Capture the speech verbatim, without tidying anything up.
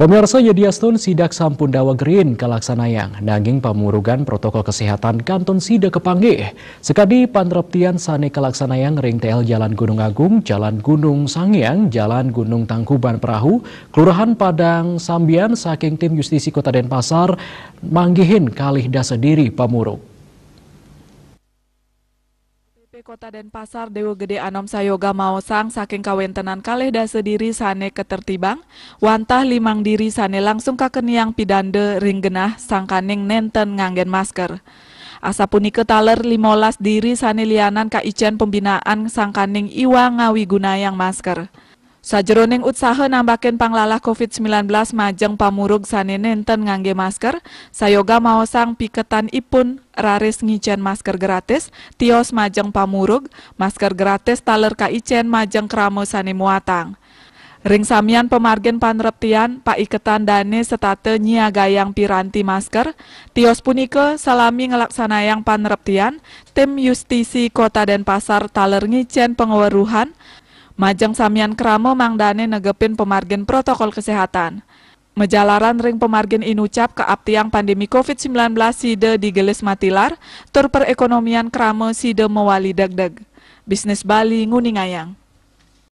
Pemirsa, yadiastun sidak sampun daweg rin kalaksanayang, nanging pamurugan protokol kesehatan kantun sida kapanggih. Sakadi panreptian sane kalaksanayang ring T L Jalan Gunung Agung, Jalan Gunung Sangiang, Jalan Gunung Tangkuban Perahu, Kelurahan Padang Sambian, saking tim Justisi Kota Denpasar manggihin kalih dasa diri pamurug. P P Kota Denpasar Dewa Gede Anom Sayoga maosang saking kawentenan kalih dasa diri sane katertibang, wantah limang diri sane langsung kakeniang pidanda ring genah sangkaning nenten nganggen masker. Asapunika taler limolas diri sane lianan kaicen pembinaan sangkaning iwang ngawigunayang masker. Sajeroning utsaha nambakin panglalah covid sembilan belas majeng pamurug sane nenten ngangge masker, Sayoga maosang piketan ipun raris ngicen masker gratis, tios majeng pamurug, masker gratis taler kaicen majeng krama sane muatang. Ring samian pamargin panreptian, paiketan dane setata nyiagayang piranti masker, tios punika salami nglaksanayang panreptian, tim Justisi Kota Denpasar taler ngicen pangaweruhan, majeng samian krama mangdane negepin pamargin protokol kesehatan. Majalaran ring pamargin inucap kaaptiang pandemi covid sembilan belas sida digelis matilar, tur perekonomian krama sida mawali degdeg. Bisnis Bali nguningayang.